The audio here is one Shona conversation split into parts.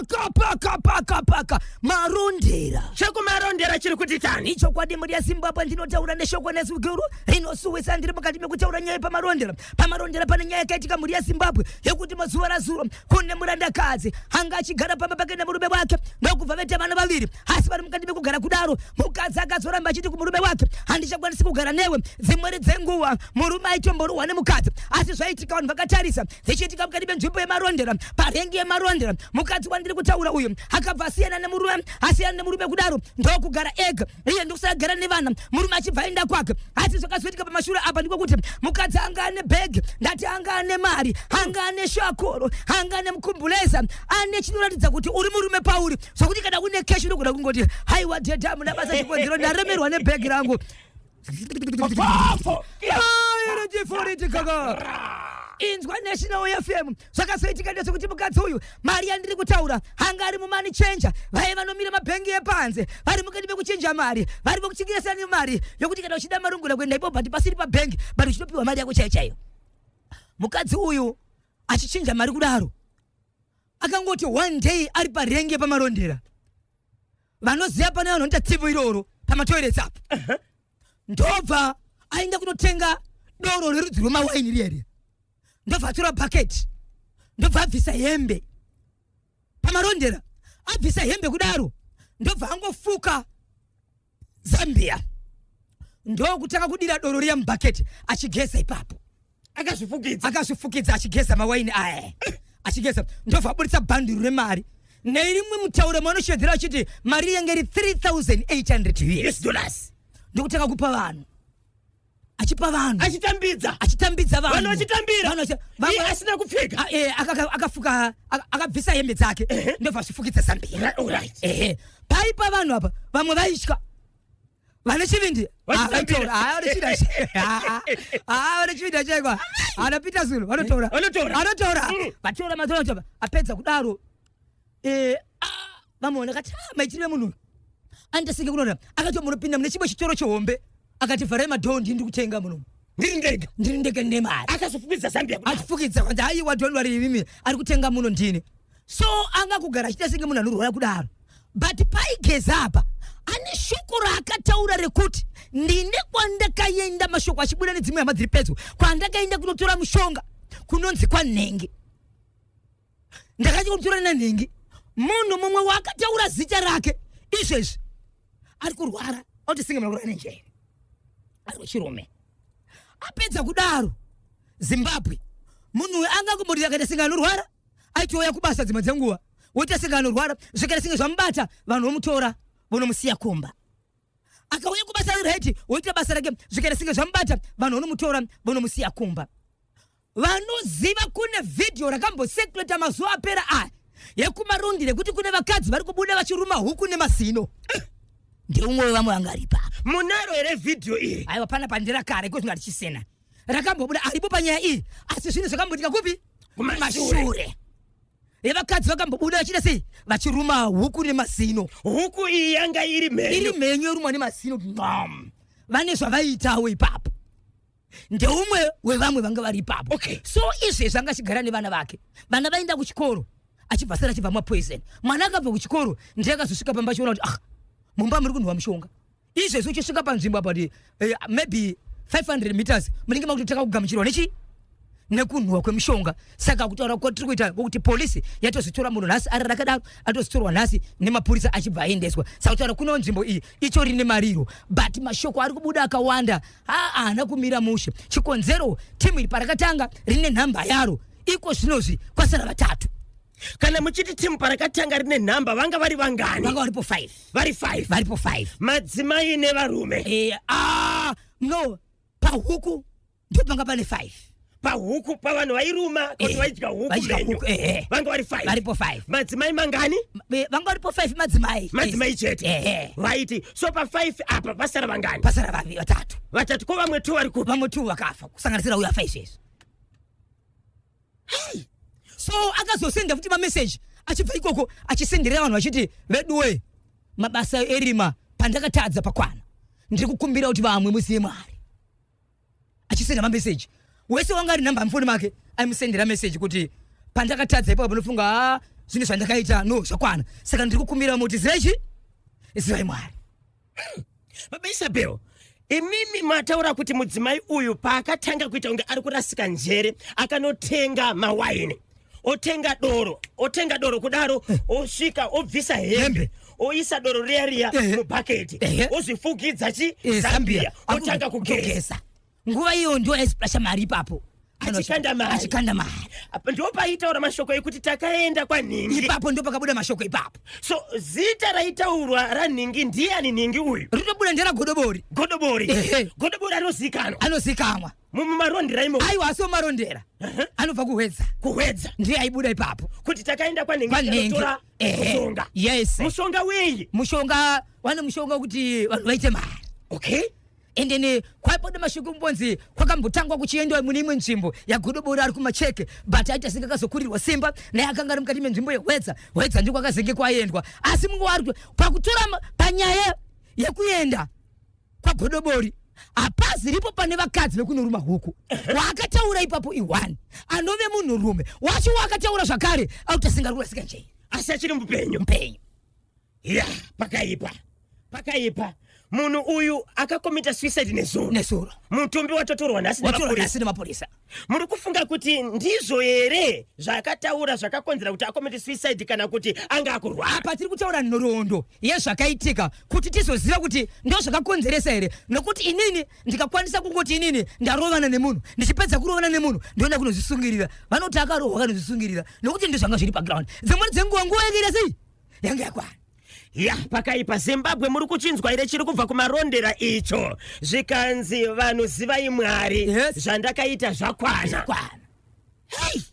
Paka paka paka paka Marondera. Chekumarondera chiri kuti tani? Ichokwadi mhuri yeZimbabwe, ndinotaura neshoko nezwi guru rinosuwisa. Ndiri mukati mekutaura nyaya yepaMarondera. PaMarondera pane nyaya yakaitika, mhuri yeZimbabwe, yekuti mazuva razuro kune murandakadzi anga achigara pamba pake nemurume wake, ndokubva vaita vana vaviri. Asi vari mukati mekugara kudaro, mukadzi akazoramba achiti kumurume wake, "Handichakwanisi kugara newe." Dzimweni dzenguva murume aitomborohwa nemukadzi, asi zvaitika vanhu vakatarisa, zvichiitika mukati menzvimbo yeMarondera, parengi yeMarondera. Mukadzi wandiri kutaura uyu akabva asiyana nemurume. Asiyana nemurume kudaro, ndokugara ega iye, ndokusagara nevana, murume achibva aenda kwake. Asi zvakazoitika pamashure apa ndikokuti mukadzi anga ane bhegi, ndati anga ane mari, anga ane shakoro, anga ane mukumbuleza, ane chinoratidza kuti uri murume pauri, zvokuti kana une cash unogona kungoti, "Haiwa dhedha, muna basa, chikonzero ndaremerwa nebhegi rangu." Papo! Kaka inzwa National FM. Zvakazoitika ndezvekuti mukadzi uyu, mari yandiri kutaura, anga ari mumoney changer, vaive vanomira mabhengi epanze, vari mukati mekuchinja mari, vari vokuchingiresani mari yokuti kana uchida mari ungona kuenda ipo, but pasiri pabhengi, but uchitopiwa mari yako chaiyo chaiyo. Mukadzi uyu achichinja mari kudaro, akangoti one day ari parengi yepaMarondera, vanoziva pane vanhu vanoita tsivo iroro pamatoilets apo, ndobva aenda kunotenga doro rerudzi rwemawaini riyeri, ndobva atora bhaketi, ndobva abvisa hembe paMarondera. Abvisa hembe kudaro, ndobva angofuka zambia, ndokutanga kudira doro riya mubhaketi achigeza ipapo. Akazvifukidza. Akazvifukidza achigeza mawaini aya, achigeza, ndobva abudisa bhanduru remari. Nerimwe mutauro maanoshedzera achiti mari yange iri 3800 US dollars. Ndokutanga kupa vanhu, achipa vanhu. Achitambidza. Achitambidza vanhu. Vanhu vachitambira. Vanhu iye asina kupfeka. Ah, akafuka, akabvisa hembe dzake, ndobva azvifukidza zambia. Right, all right. Ehe, paipa vanhu apa, vamwe vaitya, vane chivindi. Vachitambira. Vane chivindi achaikwa ana Peter Zulu vanotora. Vanotora. Vanotora. Vatora matora vatora. Apedza kudaro, vamwe vakati, "Ah, maitiro emunhu uyu anoita senge kunona." Akati munopinda mune chimwe chitoro chehombe, akati, "Vharai madoor, ndini kutenga muno." Ndiri ndega. Ndiri ndega, ndine mari. Akazofukidza zambia kudaro. Achifukidza kwanzi, "Aiwa, don't worry imimi, ari kutenga muno ndini." So anga kugara achiita senge munhu anorwara kudaro, but paigeza apa ane shoko raakataura rekuti, "Ndine kwandakaenda," mashoko achibuda nedzimwe hama dziri pedyo, "kwandakaenda kunotora mushonga kunonzi kwaNhenge, ndakaenda kunotora naNhenge." Munhu mumwe waakataura zita rake izvezvi ari kurwara, auti singe munhu akurwara nenjere, ari wechirume. Apedza kudaro, Zimbabwe, munhu uyu anga kumboti akaita senge anorwara, aitouya kubasa dzimwe dzenguva woita senge anorwara, zvikaita senge zvamubata, vanhu vomutora vonomusiya kumba. Akauya kubasa right, woita basa rake, zvikaita senge zvamubata, vanhu vonomutora vonomusiya kumba. Vanoziva kune vhidhiyo rakambocirculata mazuva apera aya yekuMarundi, rekuti kune vakadzi vari kubuda vachiruma huku nemazino, ndeumwe wevamwe vanga ari ipapo. Munaro here vhidhiyo iri? Aiwa, pana pandira kare kwezvino harichisena. Rakambobuda aripo panyaya iyi, asi zvinhu zvakamboitika kupi? Kumashure. Kumashure, yevakadzi vakambobuda vachiita sei, vachiruma huku nemazino. Huku iyi yanga iri mhenyu. Iri mhenyu, yorumwa nemazino. Mwam. Vane zvavaiitawo ipapo, ndeumwe wevamwe vanga vari ipapo. So izvezvi anga achigara nevana vake, vana vaenda kuchikoro, achibva sara achibva mapoison. Mwana akabva kuchikoro ndiye akazosvika pamba achiona kuti, ah, mumba muri kunhuwa mushonga. Izvezvi uchisvika panzvimbo apa kuti maybe 500 meters, munenge makutotanga kugamuchirwa nechi nekunhuhwa kwemushonga. Saka kutaura kwatiri kuita kwekuti polisi yatozotora munhu nhasi ari rakadaro, atozotorwa nhasi nemapurisa achibva aendeswa. Saka kutaura kuno, nzvimbo iyi itori nemariro, but mashoko ari kubuda akawanda haana kumira mushe. Chikonzero, timu iri parakatanga rine nhamba yaro, iko zvinozvi kwasara vatatu. Kana muchiti timu parakatanga rine nhamba, vanga vari vangani? Vanga varipo 5. Vari 5? Varipo 5. Madzimai nevarume? No, pahuku ndopanga pane 5. Pahuku, pavanhu vairuma kuti vaidya huku vaidya mhenyu. Huku, Vanga vari 5? Varipo 5. Madzimai mangani? Vanga varipo 5 madzimai. Madzimai chete? Ehe. Right, so pa5 apa pasara vangani? Pasara vavi vatatu. Vatatu. Ko vamwe two vari kupi? Vamwe two vakafa, kusanganisira uyo afa izvezvi. So akazosenda futi mameseji achibva ikoko, achisenderera vanhu vachiti, "Veduwe, mabasa erima, pandakatadza pakwana, ndiri kukumbira kuti vamwe muzive Mwari." Achisenda mameseji, wese wanga ari namba mufoni make aimusendera meseji kuti pandakatadza ipapo. Panofunga, "Ah, zvinhu zvandakaita no zvakwana. Saka ndiri kukumbira muti zivai chi zivai Mwari. Baba Isabel, imimi mataura kuti mudzimai uyu paakatanga kuita kunge ari kurasika njere, akanotenga mawaini, otenga doro, otenga doro kudaro, osvika obvisa hembe, Hembe. oisa doro riya riya mubhaketi, ozvifugidza chi zambia, otanga kugeza. Kugeza. Nguva iyo ndio aisiplasha mari ipapo. Achikanda mari. Achikanda mari. Apa ndo paitaura mashoko ekuti takaenda kwanhingi. Ipapo ndo pakabuda mashoko ipapo. So zita raitaurwa ranhingi ndiani nhingi uyu? Rinobuda nderaGodobori. Godobori. Ehe. Godobori anozikanwa. Anozikanwa. Mumarondera imomo. Aiwa, asi mumarondera. Anobva kuHwedza. Kuhwedza. Ndiye aibuda ipapo. Kuti takaenda kwanhingi Kwanhingi. tikatora mushonga. Yes. Mushonga wei? Mushonga, wane mushonga wekuti vanhu vaite mari. Okay. And then kwaipoda mashoko mbonzi kwakambotangwa kuchiendwa mune imwe nzvimbo yaGodobori ari kumacheke, but aita senge akazokurirwa simba naye akanga ari mukati menzvimbo yeHwedza. Hwedza ndiko akazenge kwaendwa, asi mungu wari pakutora panyaya yekuenda kwaGodobori hapaziripo pane vakadzi vekunoruma huku. Waakataura ipapo i1 anove munhurume wacho waakataura zvakare auta singarurasika njei, asi achiri mupenyu. Mupenyu. Ya, pakaipa, pakaipa. Munhu uyu akakomita suicide nezuro. Nezuro. Mutumbi watotorwa nhasi watorwa nemapurisa. Nhasi nemapurisa. Muri kufunga kuti ndizvo here zvaakataura zvakakonzera kuti akomite suicide, kana kuti anga akurwara? Apa tiri kutaura nhoroondo yezvakaitika kuti tizoziva kuti ndo zvakakonzeresa here, nokuti inini ndikakwanisa kungoti inini ndarovana nemunhu, ndichipedza kurovana nemunhu ndoenda kunozvisungirira, vanoti akarohwa kanozvisungirira, nokuti ndo zvanga zviri paground dzimweni dzenguva. Nguva yakaita sei yanga yakwana. Ya, pakaipa. Zimbabwe, muri kuchinzwa here chiri kubva kumarondera icho? Zvikanzi vanhu zivai Mwari. Zvandakaita zvakwana. Kwana. Hei,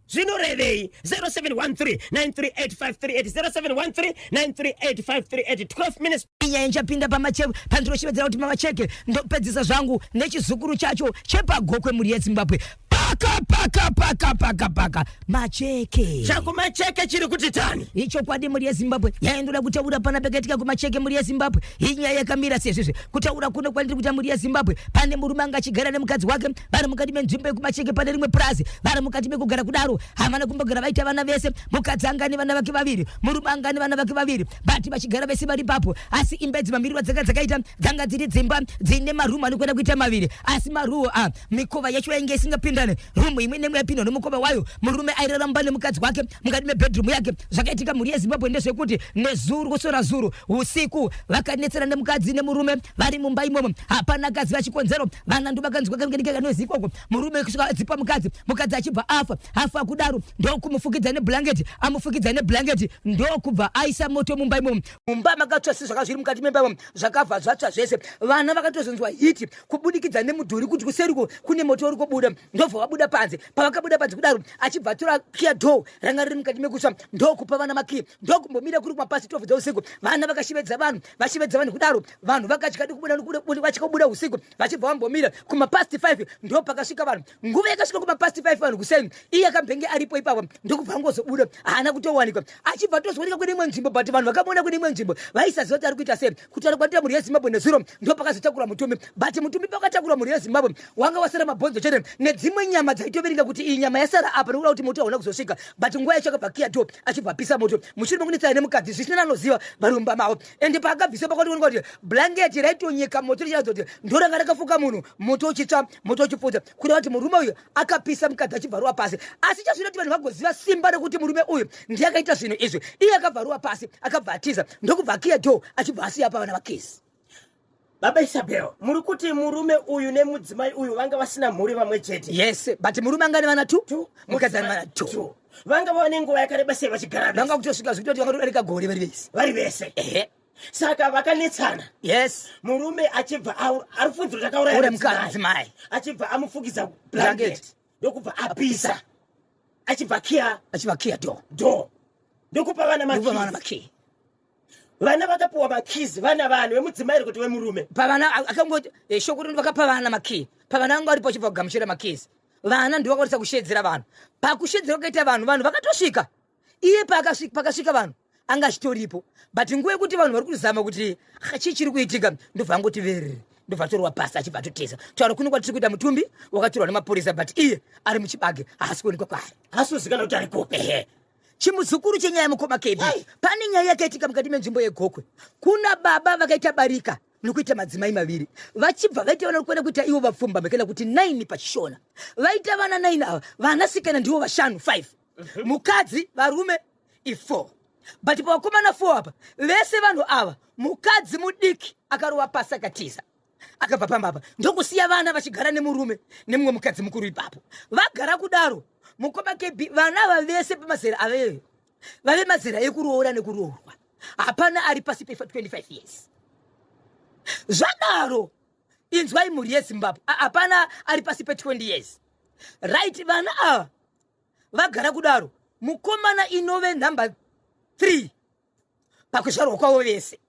zvinorevei? 0713 938538, 0713 938538. 12 minutes. Inyaya ichapinda pamacheke pandinoshevedzera kuti mamacheke, ndopedzisa zvangu nechizukuru chacho chepaGokwe. Mhuri yeZimbabwe, paka paka paka paka paka Macheke. Chakumacheke chiri kuti tani? Ichokwadi, mhuri yeZimbabwe, nyaya ndoda kutaura pana pakaitika kumacheke. Mhuri yeZimbabwe, inyaya yakamira sezvizvi. Kutaura kuno kwandiri kuita, mhuri yeZimbabwe, pane murume anga achigara nemukadzi wake vari mukati menzvimbo yekumacheke pane rimwe purazi. Vari mukati mekugara kudaro, havana kumbogara vaita vana vese. Mukadzi anga ane vana vake vaviri, murume anga ane vana vake vaviri, but vachigara vese vari ipapo. Asi imba idzi mamiriro adzanga dzakaita, dzanga dziri dzimba dzine marumu anokwenda kuita maviri, asi maruo a mikova yacho yainge isingapindane. Rumu imwe nemwe yapindwa nomukova wayo. Murume airaramba nemukadzi wake mukati mebedroom yake. Zvakaitika, mhuri yeZimbabwe, ndezvekuti nezuro kusora zuro usiku vakanetsana nemukadzi nemurume vari mumba imomo. Hapana akaziva chikonzero. Vana ndo vakanzwa kanozi ikoko, murume kusvika adzipa mukadzi, mukadzi achibva afa. Afa kudaro ndokumufukidza neblanketi. Amufukidza neblanketi ndokubva aisa moto mumba imomo. Mumba makatsva sezvaka zviri mukati memba imomo, zvakabva zvatsva zvese. Vana vakatozonzwa hiti kubudikidza nemudhuri kuti kuseriko kune moto uri kubuda, ndobva vabuda panze. Pavakabuda panze kudaro, achibva atora kiya door ranga riri mukati mekutsva, ndokupa vana makiyi, ndokumbomira kuri kumapasi 12 dzeusiku. Vana vakashivedza vanhu, vashivedza vanhu kudaro, vanhu vakatya kubuda, vachikubuda usiku, vachibva vambomira kumapast 5 ndo pakasvika vanhu. Nguva yakasvika kumapast 5 vanhu kuseni, iye akambenge aripo ipapo, ndokubva angozobuda, haana kutowanikwa. Achibva tozooneka kune imwe nzvimbo, but vanhu vakamuona kune imwe nzvimbo vaisaziva kuti ari kuita sei. Kutaura kwandira, mhuri yeZimbabwe, nezuro ndo pakazotakura mutumbi. But mutumbi pakatakura, mhuri yeZimbabwe, wanga wasara mabhonzo chete nedzimwe nyama dzaitoverenga kuti iyi nyama yasara apa, nekuda kuti moto hauna kuzosvika. But nguva yacho akabva kiya door, achibva apisa moto mushure mekunetsana nemukadzi zvisina anoziva vari mumba mavo. Ende paakabvisa, pakatooneka kuti blanketi raitonyeka moto, richiratidza kuti ndoranga rakafuka munhu, moto uchitsva, moto uchipfuta, kureva kuti murume uyu akapisa mukadzi achibva ruwa pasi. Asi chazvinoita kuti vanhu vagoziva simba rekuti murume uyu ndiye akaita zvinhu izvi, iye akabva ruwa pasi, akabva atiza, ndokubva akiya door, achibva asiya pavana vakezi. Baba Isabel, muri kuti murume uyu nemudzimai uyu vanga vasina mhuri vamwe chete? Yes, but murume anga nevana two, mukadzi ane vana two. Two. Vanga vava nenguva yakareba sei vachigara vese? Vanga kutosvika zvekutoti vanga todarika gore vari vese. Vari vese? Ehe. Saka vakanetsana. Yes. Murume achibva ari kufunzira kuti akauraya Ura mukadzi. Achibva amufukidza blanket. Blanket, ndokubva apisa, achibva kiya achibva kiya door. Door, ndokupa vana ndokupa vana makeys. Makey. Vana vakapiwa makeys, vana vanhu vemudzimai ri kuti vemurume? Pavana akangoti shoko rino, vakapa vana makey. Pavana vanga varipo vachibva kugamuchira makeys, vana ndivo vakwanisa kushedzera vanhu. Pakushedzera kwakaita vanhu, vanhu vakatosvika. Iye pakasvika vanhu anga achitoripo, but nguva yekuti vanhu vari kuzama kuti "Ah, chii chiri kuitika?" ndobva angoti verere, ndobva atorwa pasi, achibva atoteza. Taura kuno kwatiri kuita, mutumbi wakatorwa nemapurisa, but iye ari muchibage, haasi kuonekwa kwaari. Haasi kuzikanwa kuti ari kupi. Ehe. Chimuzukuru chenyaya mukoma KB. Pane nyaya yakaitika mukati menzvimbo yeGokwe. Kuna baba vakaita barika nokuita madzimai maviri vachibva vaita vana kuenda kuita ivo vapfumbamwe kana kuti 9 pachishona. Vaita vana 9 ava, vanasikana ndivo vashanu 5. Mukadzi varume i4. But pavakomana 4 apa vese vanhu ava mukadzi mudiki akarova pasi akatiza. Akabva pamba apa ndokusiya vana vachigara nemurume nemumwe mukadzi mukuru ipapo. Vagara kudaro mukoma KB, vana ava vese pamazera aveyo vave mazera ekuroora nekuroorwa, hapana ari pasi pe 25 years. Zvadaro inzwai mhuri yeZimbabwe, hapana ari pasi pe 20 years. Right, vana ava vagara kudaro, mukomana inove number 3 pakuzvarwa kwavo vese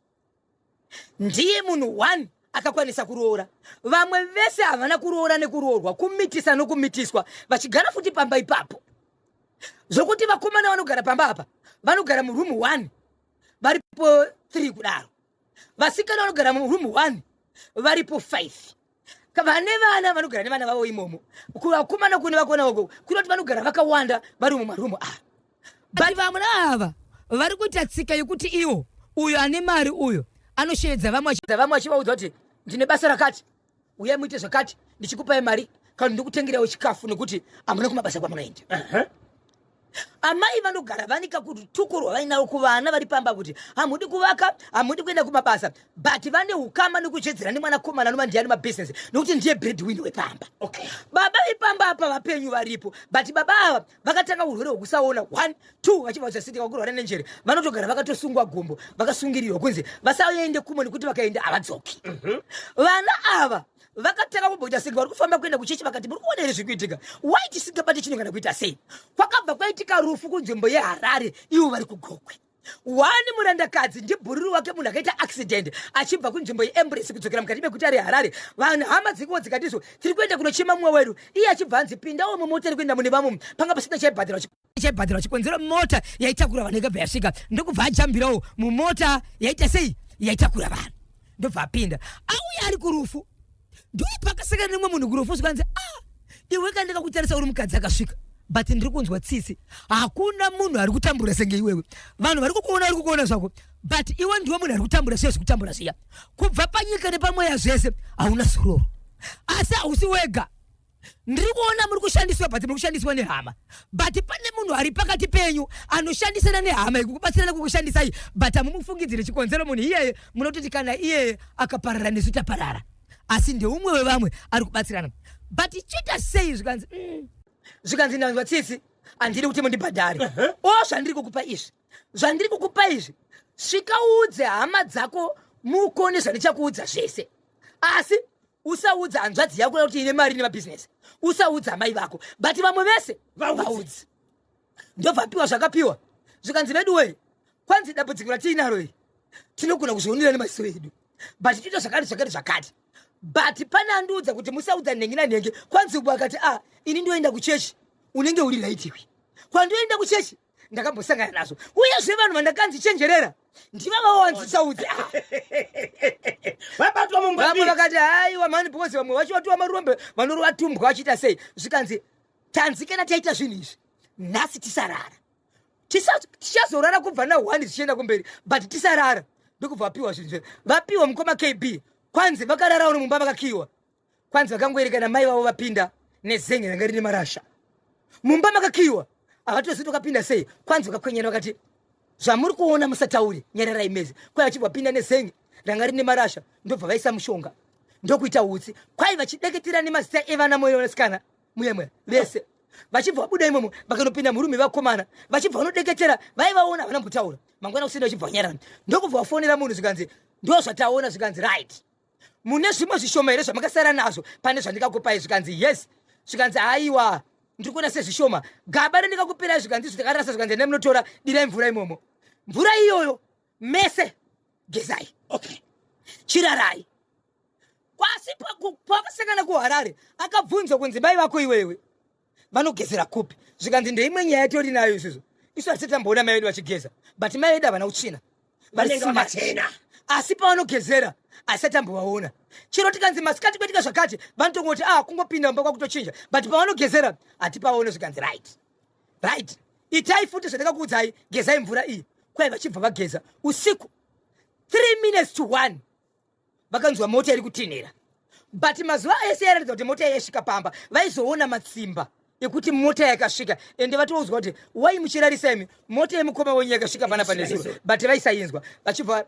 ndiye munhu 1 akakwanisa kuroora. Vamwe vese havana kuroora nekuroorwa, kumitisa nokumitiswa, vachigara futi pamba ipapo. Zvokuti vakomana vanogara pamba apa vanogara murumu 1 varipo 3 kudaro, vasikana vanogara murumu 1 varipo 5. Vane vana vanogara nevana vavo imomo, kuvakomana kune vakona vako kunoti vanogara vakawanda vari mumarumu aya. But vamwe ava vari kuita tsika yekuti iwo uyo ane mari uyo anoshevedza vamwe achivaudza kuti ndine basa rakati, uyai muite zvakati, ndichikupai mari kana ndikutengerawo chikafu nekuti hamuna kumabasa kwamunoenda. Amai vanogara vanika kutuko rwavainaro kuvana vari pamba kuti hamudi kuvaka, hamudi kuenda kumabasa, but vane ukama nekuchedzera nemwanakomana anova ndiye ane mabhizinesi nekuti ndiye breadwinner wepamba. Baba vepamba apa vapenyu varipo, but baba ava vakatanga urwere hwekusaona 1 2 vachibva vachasitika vakurwara nenjere, vanotogara vakatosungwa gumbo, vakasungirirwa kunzi vasaende kumwe nekuti vakaenda havadzoki. Vana ava vakatanga kumboita senge vari kufamba kuenda kuchechi, vakati muri kuona here zviri kuitika, wai tisingabati chinhu kana kuita sei? Kwakabva kwaitika rufu kunzvimbo yeHarare, ivo vari kuGokwe. Wani murandakadzi ndibhururu wake munhu akaita accident achibva kunzvimbo yeEmbrace kudzokera mukati meguta reHarare. Vanhu hama dzikuwo dzikatiso tiri kuenda kunochema mumwe wedu, iye achibva anzi pindawo mumota iri kuenda mune vamwe, panga pasina chaibhadharwa chikonzero mota yaitakura vanhu ikabva yasvika, ndokubva ajambirawo mumota yaita sei yaitakura vanhu, ndobva apinda auya ari kurufu. Ndopakasangana nemumwe munhu kurufu, zvikanzi iwe kana ndikakutarisa uri mukadzi akasvika, but ndiri kunzwa tsitsi, hakuna munhu ari kutambura senge iwewe. Vanhu vari kukuona vari kukuona zvako, but iwe ndiwe munhu ari kutambura zviya zvekutambura zviya kubva panyika nepamweya zvese, hauna zororo. Asi hausi wega, ndiri kuona muri kushandiswa, but muri kushandiswa nehama, but pane munhu ari pakati penyu anoshandisana nehama ikukubatsirana kukushandisai, but hamumufungidzire chikonzero. Munhu iyeye munototi kana iyeye akaparara nesu taparara, asi ndeumwe wevamwe ari kubatsirana. But chiita sei? Zvikanzi zvikanzi ndanzwa tsitsi, handidi kuti mundibhadhare. O zvandiri kukupa izvi, zvandiri kukupa izvi, svika uudze hama dzako mukone zvandichakuudza zvese, asi usaudza hanzvadzi yako kuti ine mari nemabhizinesi, usaudza amai vako, but vamwe vese vaudze. Ndobva apiwa zvakapiwa, zvikanzi vedu wei, kwanzi dambudziko ratiinaro iri tinogona kuzvionera nemaziso edu, but toita zvakati zvakati zvakati, but pane andiudza kuti musaudza nhengi nanhengi. Kwanzi ubu akati ini ndoenda kuchechi, unenge uri right iwe, kwandoenda kuchechi ndakambosangana nazvo, uyezve vanhu vandakanzi chenjerera ndiva vawanzisaudze. Vabatwa mumba. Vamwe vakati haiwa mani, because vamwe vacho vatiwa marombe vanorova tumbwa vachiita sei. Zvikanzi tanzi kana taita zvinhu izvi nhasi tisarara, tichazorara kubva na1 zvichienda kumberi, but tisarara. Ndokubva vapiwa zvinhu, vapiwa mukoma KB, kwanzi vakarara uno mumba vakakiwa. Kwanzi vakangoerekana mai vavo vapinda nezenge ranga rine marasha mumba makakiwa, havatozivi tokapinda sei. Kwanzi vakakwenyana vakati zvamuri kuona musatauri, nyararai meze. Kwai vachibva vapinda nezenge ranga rine marasha, ndobva vaisa mushonga ndokuita utsi, kwai vachideketera nemazita evana moyosikana muya muya vese, vachibva vabuda imomo vakanopinda murume vakomana, vachibva vanodeketera, vaivaona havana mbotaura. Mangwana kuseni vachibva vanyarara, ndokubva vafonera munhu, zvikanzi ndo zvataona. Zvikanzi right, mune zvimwe zvishoma here zvamakasara nazvo pane zvandikakupai? Zvikanzi yes. Zvikanzi haiwa, ndiri kuona sezvishoma, gaba randikakupirai. Zvikanzi zvitakarasa. Zvikanzi endai munotora, dirai mvura imomo, mvura iyoyo mese gezai, okay, chirarai. Kwasi pakasangana kuHarare akabvunzwa kunzi mai vako iwewe vanogezera kupi? Zvikanzi ndeimwe nyaya yatori nayo isusu, isu hatisati tamboona mai vedu vachigeza, but mai vedu havana kutsvina, vari Vanenge smart. vakachena. Asi pavanogezera asati ambovaona, chero tikanzi masikati kwaitika zvakati, vanotongoti kungopinda mumba kwakutochinja, but pavanogezera hatipaone. Zvikanzi right right, Itai futi zvandakakuudzai, gezai mvura iyi. Kwai vachibva vageza usiku 3 minutes to 1 vakanzwa mota iri kutinhira, but mazuva ese yairatidza kuti mota yaisvika pamba. Vaizoona matsimba ekuti mota yakasvika, ende vatoudzwa kuti wai muchirarisa imi, mota yemukoma wenyu yakasvika panapa nezuro, but vaisainzwa. Vachibva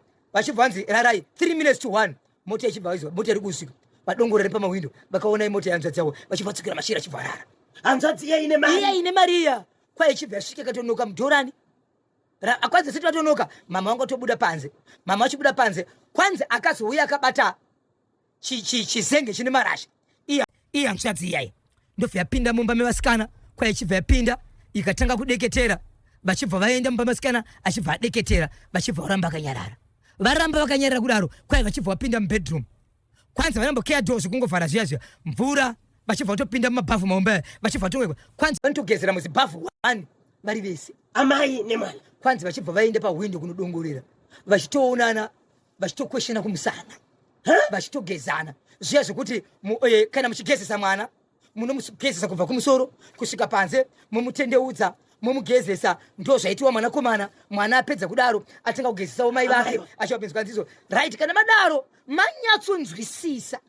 vanzi rarai. 3 minutes to 1 mota ichibva vaizwa mota iri kusvika, vadongorere pamawindo, vakaona imota yehanzvadzi yavo. Vachibva vatsukira mashira, achibva arara. Hanzvadzi iya ine mari. Iya ine mari iya. Kwai ichibva yasvika, ikatonoka mudhorani. Kwanzi siti vatonoka, mama vanga tobuda panze. Mama vachibuda panze, kwanzi akazouya akabata chizenge chine marasha. Iya iya hanzvadzi iyai ndobva yapinda mumba mevasikana. Kwai ichibva yapinda, ikatanga kudeketera. Vachibva vaenda mumba mevasikana, achibva adeketera, vachibva varamba vakanyarara. Varamba vakanyarara kudaro, kwai vachibva vapinda mubedroom. Kwanzi vanambokeya door zvekungovhara zviya zviya mvura, vachibva vatopinda mumabhavhu mahombe, vachibva vatongekwa. Kwanzi vanotogezera muzibhavhu one vari vese, amai nemwana. Kwanzi vachibva vaenda pahwindo kunodongorera, vachitoonana, vachitokweshana kumusana, vachitogezana zviya zvekuti kana muchigezesa mwana, munomugezesa kubva kumusoro kusvika panze, mumutendeudza, mumugezesa. Ndo zvaitiwa mwanakomana. Mwana apedza kudaro, atanga kugezesawo mai vake, achivapinzwa nzizo. Right, kana madaro manyatsonzwisisa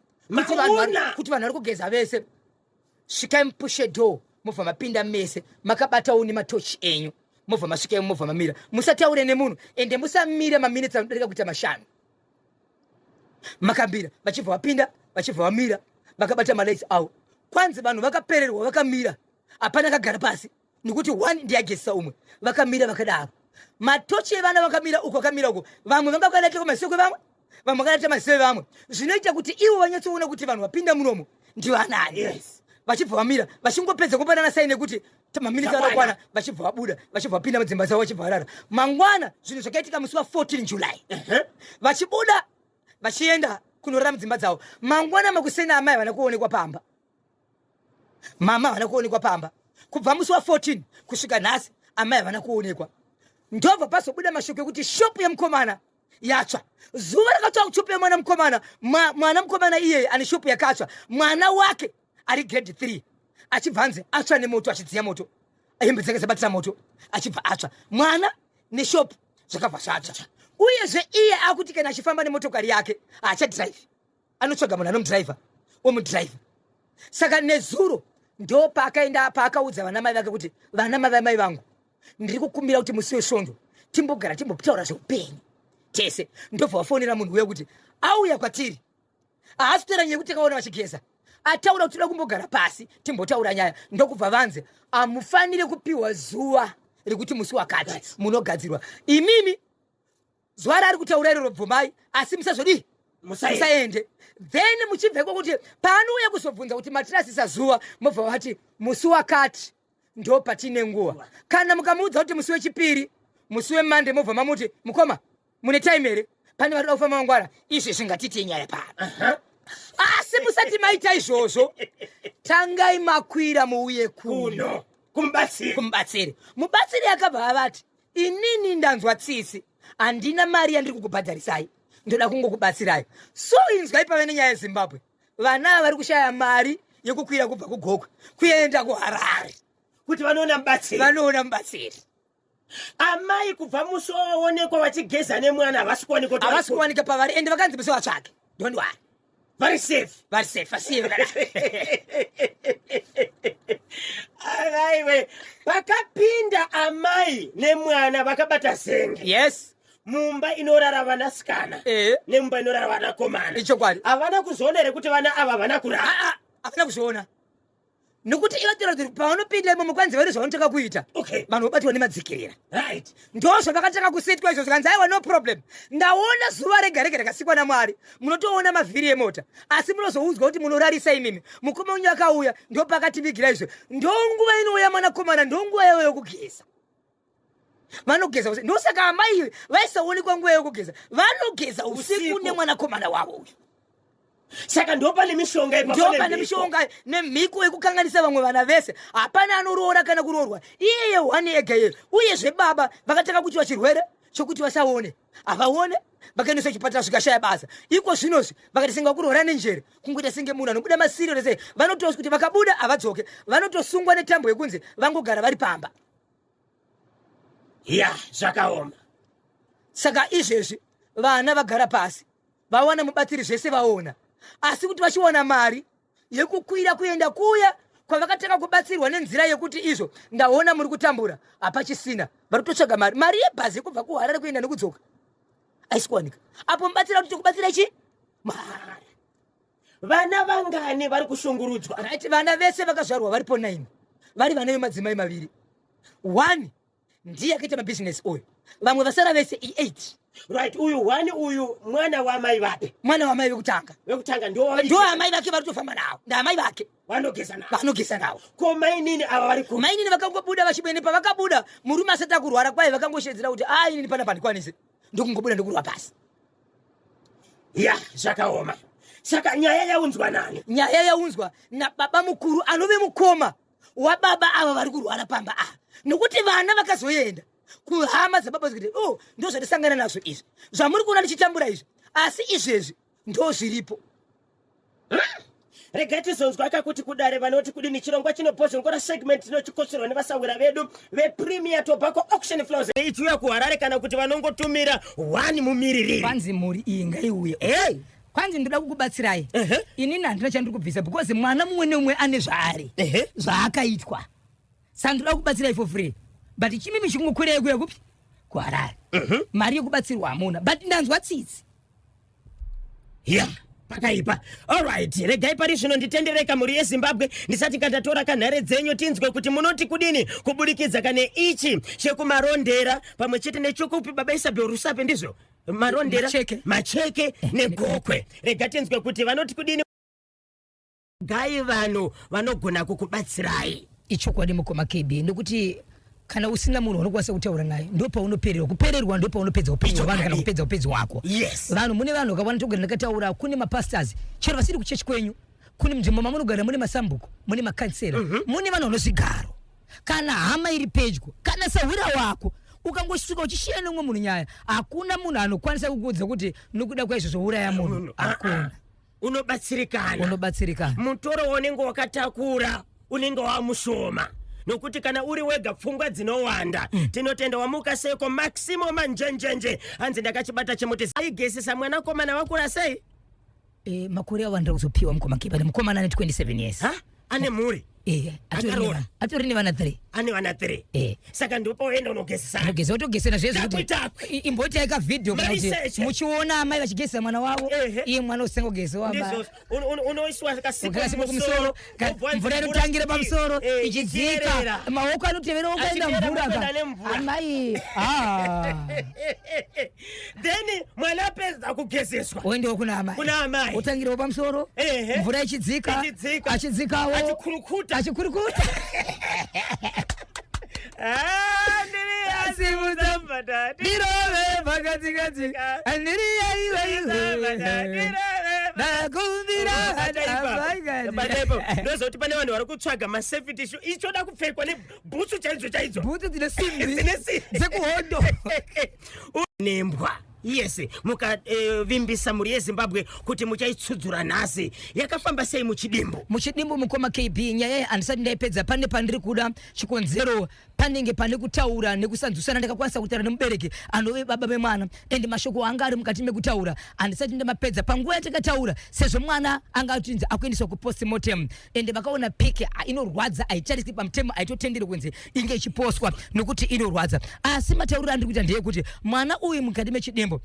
kuti vanhu vari kugeza vese, svikai mupushe door, mobva mapinda mese makabatawo nematochi enyu. Mobva masvika imo, mobva mamira, musataure nemunhu, ende musamire maminitsi anodarika kuita 5 makambira. Vachibva vapinda, vachibva vamira vakabata malights avo. Kwanzi vanhu vakapererwa vakamira, hapana kagara pasi, nekuti one ndiyagezesa umwe. Vakamira vakadaro, matochi evana vakamira uko, vakamira uko, vamwe vanga vakadaita kumaziso kwevamwe, vamwe vakadaita maziso evamwe, zvinoita kuti ivo vanyatsoona kuti vanhu vapinda munomo ndivanani. Vachibva vamira, vachingopedza kupanana saini yekuti maminitsi anokwana, vachibva vabuda, vachibva vapinda mudzimba dzavo, vachibva varara. Mangwana, zvinhu zvakaitika musi wa14 July, vachibuda vachienda kunorara mudzimba dzavo. Mangwana makuseni, amai havana kuonekwa pamba, mama havana kuonekwa pamba. Kubva musi wa14 kusvika nhasi, amai havana kuonekwa. Ndobva pazobuda mashoko ekuti shopu yemukomana yatsva. Zuva rakatsva shopu yemwana mukomana, mwana mukomana iyeye ane shopu yakatsva, mwana wake ari grade 3, achibva anzi atsva nemoto, achidziya moto, hembe dzake dzabatira moto, achibva atsva. Mwana neshopu zvakabva zvatsva. Uyezve iye akuti kana achifamba nemotokari yake haachadhiraivhi, anotsvaga munhu anomudhiraivha, omudhiraivha. Saka nezuro ndo paakaenda, paakaudza vana mai vake kuti, "Vana mai vamai vangu, ndiri kukumbira kuti musi weSvondo timbogara, timbotaura zveupenyu tese." Ndobva vafonera munhu uya kuti auya kwatiri. Haasi kutaura nyaya yekuti takaona vachigeza, ataura kuti toda kumbogara pasi timbotaura nyaya. Ndokubva vanze hamufaniri kupiwa zuva rekuti musi wakati munogadzirwa imimi. Zuva raari kutaura iroro bvumai, asi musazodii? Musaende. Then muchibva iko, kuti paanouya kuzobvunza kuti matirasisa zuva, mobva vati musi wakati ndo patine nguva. Kana mukamuudza kuti musi wechipiri, musi weMonday, mobva mamuti, "Mukoma, mune time here? Pane vari kuda kufamba mangwana." Izvi zvingatiti nyaya pano, asi musati maita izvozvo, tangai makwira muuye kuno. Kuno kumubatsiri. Kumubatsiri. Mubatsiri akabva avati, "Inini ndanzwa tsitsi, handina mari yandiri kukubhadharisai, ndoda kungokubatsirai." So inzwai, pave nenyaya yeZimbabwe. Vana ava vari kushaya mari yekukwira kubva kuGokwe kuenda kuHarare kuti vanoona mubatsiri. Vanoona mubatsiri. Amai kubva musi waonekwa vachigeza nemwana, havasi kuwanikwa kuti havasi kuwanika pavari, ende vakanzi musi vatsvake, don't worry. Vari safe. Vari safe, asiye vakadai. Aiwe, pakapinda amai nemwana vakabata zenge mumba inorara vanasikana nemumba inorara vanakomana. Ichokwadi. Havana kuzoona here kuti vana ava havana kurara? Aa, havana kuzviona, nekuti ivatira kuti pavanopinda imomo, kwanzi vane zvavanotanga kuita. Vanhu vobatwa nemadzikirira. Ndo zvavakatanga kusetwa izvo. Zvikanzi, "Aiwa, no problem, ndaona zuva rega rega rakasikwa naMwari, munotoona mavhiri emota, asi munozoudzwa kuti munorarisa imimi. Mukoma wenyu akauya, ndo pakativigira izvo. Ndo nguva inouya mwanakomana, ndo nguva yavo yokugeza, vanogeza usiku." Ndosaka amai vaisaonekwa nguva yokugeza, vanogeza usiku Usiku. nemwanakomana wavo uyu. Saka ndo pane mishonga ipapo Ndo pane nemhiko. mishonga nemhiko yekukanganisa vamwe vana vese. Hapana anoroora kana kuroorwa, iyeye one ega iyeyo. Uyezve baba vakatanga kutiwa chirwere chokuti vasaone, havaone, vakaendeswa chipatara, zvikashaya basa. Iko zvinozvi vakati singa kuroora nenjere, kungoita senge munhu anobuda masiriro sei, vanotozi kuti vakabuda havadzoke, vanotosungwa netambo yekunzi vangogara vari pamba. Ya, zvakaoma. Saka izvezvi vana vagara pasi, vawana mubatsiri, zvese vaona, asi kuti vachiwana mari yekukwira kuenda kuya kwavakatanga kubatsirwa nenzira yekuti izvo ndaona muri kutambura, hapachisina. Vari kutotsvaga mari yebhazi yekubva kuHarare kuenda nekudzoka haisi kuwanika. Apo mubatsiri akuti kubatsira chi mahara. Vana vangani vari kushungurudzwa? Right, vana vese vakazvarwa varipo 9, vari vana vemadzimai maviri. One ndiye akaita mabhizinesi uyu, vamwe vasara vese i8. Right, uyu one uyu mwana wamai vapi? Mwana wamai vekutanga. Vekutanga ndo ndo amai vake vari kutofamba navo, ndaamai vake. Vanogeza navo. Vanogeza navo. Ko mainini ava vari ku? Mainini vakangobuda vachibwene, pavakabuda murume asati akurwara kwai vakangoshedzera kuti a inini pana pandikwanise, ndokungobuda ndokurwa pasi. Ya, zvakaoma. Saka nyaya yaunzwa nani? Nyaya yaunzwa nababa mukuru anove mukoma wababa ava vari kurwara pamba ava, nokuti vana vakazoenda kuhama dzababa zikuti, o oh, ndo zvatisangana nazvo izvi zvamuri kuona ndichitambura izvi, asi izvezvi ndo zviripo. Regai tizonzwa kakuti kudare vanoti kudini. Chirongwa chinobhozhongora segment tinochikotsverwa nevasawira vedu vePremier Tobacco Auction Floors ichiuya kuHarare, kana kuti vanongotumira one mumiririri. Kwanzi mhuri iyi ngaiuye. Hey! Kwanzi ndoda kukubatsirai. Inini handina chandiri kubvisa because mwana mumwe neumwe ane zvaari, zvaakaitwa, saka ndoda kukubatsirai for free, but chimimi chikungokwirai kuya kupi? KuHarare. Mari yekubatsirwa hamuna, but ndanzwa tsitsi. Ya, pakaipa. Alright, regai pari zvino nditendereka mhuri yeZimbabwe ndisati kandatora kanhare dzenyu, tinzwe kuti munoti kudini kuburikidza kane ichi chekuMarondera pamwe chete nechokupi, baba Isabel? Rusape, ndizvo? Marondera. Macheke. Macheke neGokwe. Rega tinzwe kuti vanoti kudini. Gai vanhu vanogona kukubatsirai. Ichokwadi, mukoma KB, nekuti kana usina munhu unokwanisa kutaura naye, ndo paunopererwa kupererwa, ndo paunopedza upenyu hwavanhu kana kupedza upenyu hwako. Vanhu, mune vanhu vakawanda togara ndakataura, kune mapastors chero vasiri kuchechi kwenyu, kune nzvimbo mamunogara mune masambuko, mune makansera, mune vanhu vanozvigaro, kana hama iri pedyo, kana sahwira wako. Ukangosvika uchishiya neumwe munhu nyaya, hakuna munhu anokwanisa kukuudza kuti nokuda kwaizvozvo uraya munhu. Munhu. Hakuna. Unobatsirikana. Unobatsirikana. Mutoro waunenge wakatakura unenge wamushoma, nokuti kana uri wega pfungwa dzinowanda. Tinotenda. Wamuka seko Maximo Manjenjenje? Hanzi ndakachibata chimuti aigesesa mwanakomana wakura sei? E, makore awandira kuzopiwa, mukoma Kibale, mukomana ane 27 years. Ha, ane mhuri? Eh, Akaroora? Atori nevana 3. Ane vana 3? Eh. Saka ndopaoenda unogezesa. Unogeza, wotogesera zvezvo Takwe, takwe. Imboitai kavhidhiyo kana kuti Mariseche. muchiona amai vachigezesa mwana wavo. Iye mwana usenga kugezewa. Ndizvozvo. Unoiswa kasipo kasipo kumusoro, wobva mvura inotangira pamusoro ichidzika. Ichiyerera. Maoko anotevera ukaenda Achiyerera mvura kuenda ka. nemvura. Amai, ah. Then mwana apedza kugezeswa, oendewo kuna amai. Kuna amai. Otangirawo pamusoro, mvura ichidzika. Ichidzika. Achidzikawo. Achikurukuta. Achikurukuta. Ah, ndiri Simudza mbatati. ndirove pakatikati andiriyaivaiwe ndakumbira. Ndozoti pane vanhu vari kutsvaga masafety shoe, ichoda kupfekwa nebhutsu chaidzo chaidzo. Bhutsu dzine simbi. Dzine simbi. Dzekuhondo. Nembwa, yes. Mukavimbisa mhuri yeZimbabwe kuti muchaitsudzura nhasi. Yakafamba sei muchidimbu? Muchidimbu, mukoma KB, nyaya iyi handisati ndaipedza. Pane pandiri kuda chikonzero, panenge pane kutaura nekusanzwisana. Ndakakwanisa kutaura nemubereki anove baba vemwana, and mashoko anga ari mukati mekutaura handisati ndamapedza. Panguva yatakataura, sezvo mwana anga achinzi akuendeswa kupostmortem and vakaona pic inorwadza, haitariswi pamutemo, haitotenderi kunzi inge ichiposwa nokuti inorwadza. Asi matauriro andiri kuita ndeyekuti mwana uyu mukati mechidimbo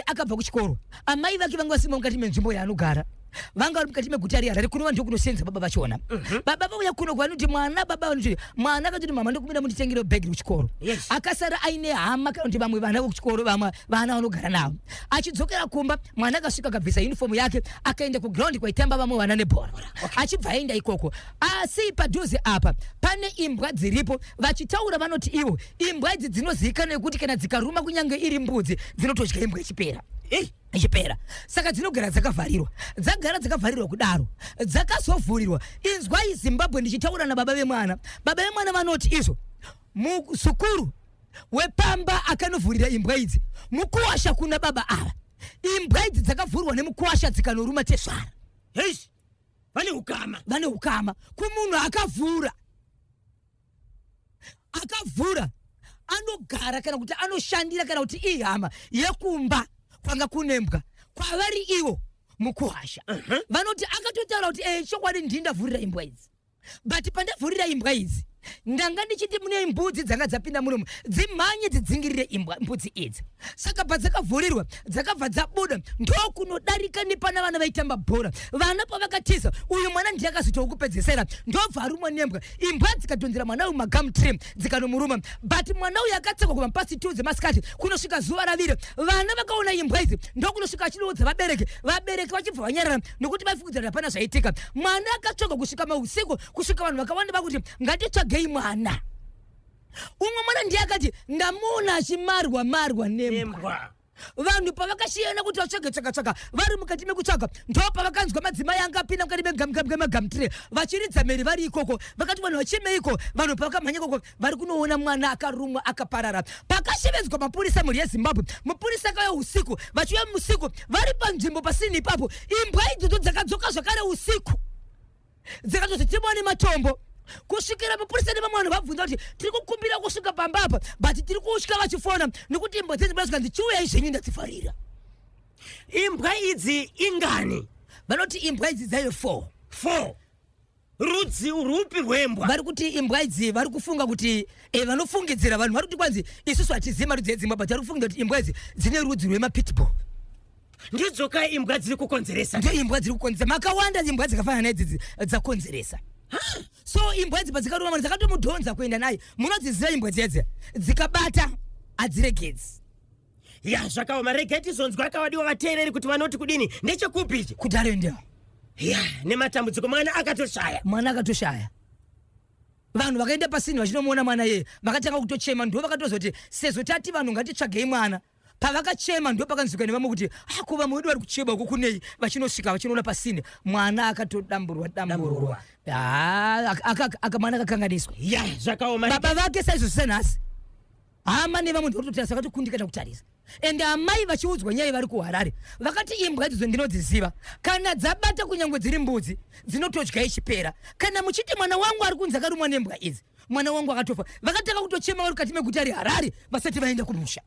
akabva kuchikoro, amai vake vanga vasimo mukati menzvimbo yaanogara, vanga vari mukati meguta reHarare kunova ndokunosenza baba vachona. Baba vauya kuno vanoti mwana, baba vanoti mwana akatoti, "Mama, ndokumira munditengere bhegi rekuchikoro." Akasara aine hama kana kuti vamwe vana vekuchikoro, vamwe vana vanogara navo. Achidzokera kumba, mwana akasvika akabvisa uniform yake, akaenda kuground kwaitamba vamwe vana nebhora, achibva aenda ikoko. Asi padhuze apa pane imbwa dziripo. Vachitaura vanoti ivo imbwa idzi dzinozivikanwa nekuti kana dzikaruma kunyange iri mbudzi, dzinotodya imbwa ichipera. Ei, ichipera. Saka dzinogara dzakavharirwa, dzagara dzakavharirwa kudaro, dzakazovhurirwa. Inzwai Zimbabwe, ndichitaura nababa vemwana, baba vemwana vanoti izvo musukuru wepamba akanovhurira imbwa idzi mukuwasha kuna baba ava. Imbwa idzi dzakavhurwa nemukuwasha dzikanoruma tezvara. Hei, vane ukama. Vane ukama kumunhu akavhura. Akavhura. Anogara kana kuti anoshandira kana kuti ihama yekumba kwanga kunembwa kwavari ivo mukuhasha. Vanoti akatotaura kuti chokwadi ndini ndavhurira imbwa idzi, but pandavhurira imbwa idzi ndanga ndichiti mune mbudzi dzanga dzapinda munomu, dzimhanye dzidzingirire imbwa mbudzi idzi. Saka padzakavhurirwa dzakabva dzabuda, ndokunodarika nepana vana vaitamba bhora. Vana pavakatiza, uyu mwana ndiye akazoitawo kupedzesera, ndobva arumwa nembwa. Imbwa dzikadhonzera mwana uyu magumtree, dzikanomuruma, but mwana uyu akatsekwa kubva past 2 dzemasikati kunosvika zuva raviri. Vana vakaona imbwa idzi, ndokunosvika achinoudza vabereki. Vabereki vachibva vanyarara nokuti vaifungidzira kuti hapana zvaitika. Mwana akatsvagwa kusvika mausiku, kusvika vanhu vakawanda vakuti ngatitsvagei mwana. Umwe mwana ndiye akati ndamuona achimarwa marwa nembwa. Nembwa. Vanhu pavakashiyana kuti vatsvage, tsvaga tsvaga, vari mukati mekutsvaga, ndo pavakanzwa madzimai anga apinda mukati megumtree vachiridza mhere vari ikoko. Vakati vanhu vachemeiko? Vanhu pavakamhanya ikoko, vari kunoona mwana akarumwa akaparara. Pakashevedzwa mapurisa, mhuri yeZimbabwe, mupurisa akauya usiku. Vachiuya usiku, vari panzvimbo pasini ipapo, imbwa idzodzo dzakadzoka zvakare usiku, dzikatoti timone matombo, kusvikira mupurisa nevamwe vanhu vabvunza kuti tiri kukumbira kusvika pamba apa, but tiri kutya vachifona nekuti imbwa dzenyu zvikanzi chiuyai zvenyu, ndadzifarira. Imbwa idzi ingani? Vanoti imbwa idzi dzaive 4. 4. Rudzi rupi rwembwa? Vari kuti imbwa idzi vari kufunga kuti vanofungidzira, vanhu vari kuti kwanzi isusu hatizivi marudzi edzimbwa, but vari kufungidzira kuti imbwa idzi dzine rudzi rwemapitbull. Ndidzoka imbwa dziri kukonzeresa? Ndio imbwa dziri kukonzeresa. Makawanda imbwa dzakafanana naidzidzi dzakonzeresa. So imbwa idzi padzikaruma mwana, dzakatomudhonza kuenda naye. Munodziziva imbwa dziya, dzikabata hadziregedzi. Ya, zvakaoma. Regai tizonzwa kawadiwa vateereri kuti vanoti kudini. Ndechekupi ichi? KuDarwendale. Ya, nematambudziko, mwana akatoshaya. Mwana akatoshaya. Vanhu vakaenda pasini vachinomuona mwana yeye, vakatanga kutochema. Ndo vakatozoti sezvo tati vanhu ngatitsvagei mwana, pavakachema ndo pakanzwika nevamwe kuti ako vamwe vedu vari kuchema uko kunei. Vachinosvika vachinoona pasini mwana akatodamburwa damburwa. Mwana akakanganiswa. Ya, zvakaoma. Baba vake saizvozvo senhasi, hama nevamwe ndikutotarisa, vakatokundikana kutarisa. Ende amai vachiudzwa nyaya vari kuHarare, vakati imbwa idzodzo ndinodziziva, kana dzabata kunyange dziri mbudzi dzinotodya ichipera. Kana muchiti mwana wangu ari kunzi akarumwa nembwa idzi, mwana wangu akatofa. Vakatanga kutochema vari kukati meguta reHarare vasati vaenda kumusha.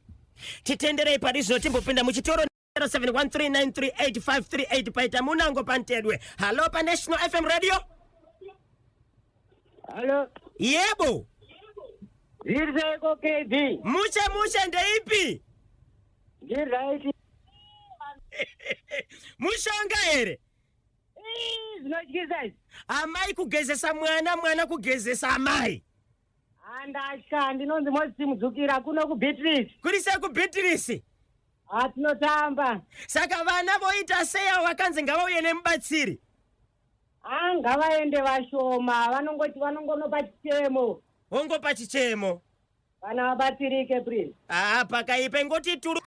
Titenderei pari zvino timbopinda muchitoro. 0713938538 paita munango pantedwe. Hallo paNational FM Radio. Halo. Yebo. Zviri seiko KB? Mushe mushe, ndeipi? Ndiri right. Mushonga here? Zvinotyisa izvi. Amai kugezesa mwana, mwana kugezesa amai. Handatya, ndinonzi Mozisi Mudzukira kuno kuBeatrice. Kuri sei kuBeatrice? Hatinotamba. Saka vana voita sei avo vakanzi ngavauye nemubatsiri? Ha, ngavaende vashoma, vanongoti vanongonopa chichemo. Hongopa chichemo. Vana vabatsirike, please. Aa, pakaipa, ingoti turu.